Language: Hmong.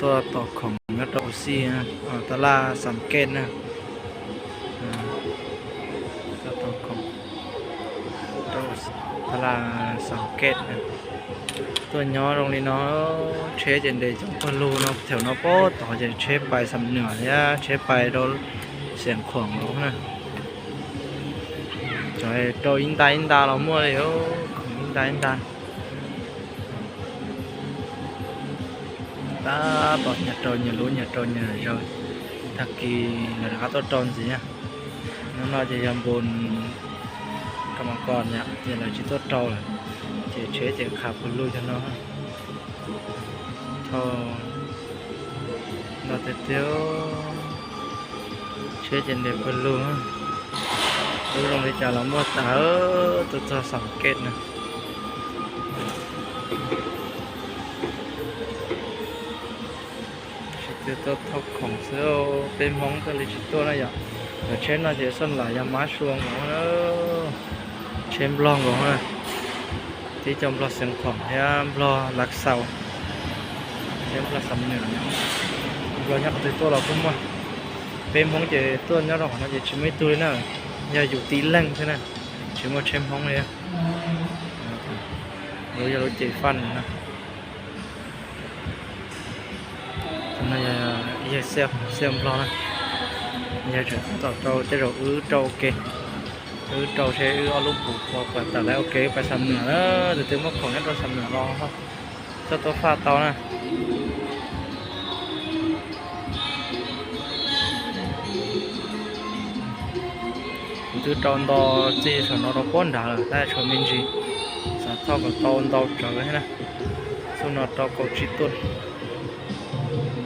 Tuaj tos khoom nyob rau Xij, taj laj Xam Kej na. Tuaj tos khoom rau taj laj Xam Kej na. Tuaj nyob zoo li no, tsheb ces nres coob pawg lug no, thaum no pab tod ces tsheb pais Xam Nuam thiab tsheb pais rau Xiav Khuam los na. Cov rau ib nta ib nta los muaj li, khoom ib nta ib nta. Tab tom nyias rau nyias lub, nyias rau nyias zaws. Tag kis lawv rov qab tuaj rau ntxiv. Hnub no ces yog npun rau mas kos yom, ces lawv tsis tuaj rau lawm, ces tsheb ces qhav pawg lug cov no. Thaum no tiag tiag, tsheb ces nres pawg lug. Lub zoo li cas los muaj tas, tuaj txog Xam Kej na. Tsis tuaj thauj khoom xwb, peb Hmoob thiaj li tsis tuaj na yom. Cov tsheb no ces xoj lam yog mab sua nkaus na, tsheb Nplog nkaus na. Tib co Nplog Xeev Khuam thiab Nplog Lav Xaus, thiab Nplog Xam Nuam, Nplog nyob qhov twg tuaj los kuj muaj. Peb Hmoob ces tuaj nyob rau qhov no ces tsis muaj ib tug li na, yog yus tib leeg xwb na, tsis muaj tsheb Hmoob li. Lub yog lub ces faj no. Tus no yog yawg Xiaj Nplog na, yawg tseem tab tom rau, tej zaum wb rau ua ke, wb rau seb wb ob lub pus puas tawm lawv ua ke wb pais Xam Nuam na, tus twg muaj khoom nyob rau Xam Nuam los txog tuaj faj tau na. Kuv twb rau ntau txij saum no rau puag nrad lawm tab tshuav me ntsis, xav thauj kom tau ntau tsawv thiab na. Xub no rau kaum tsib tuaj.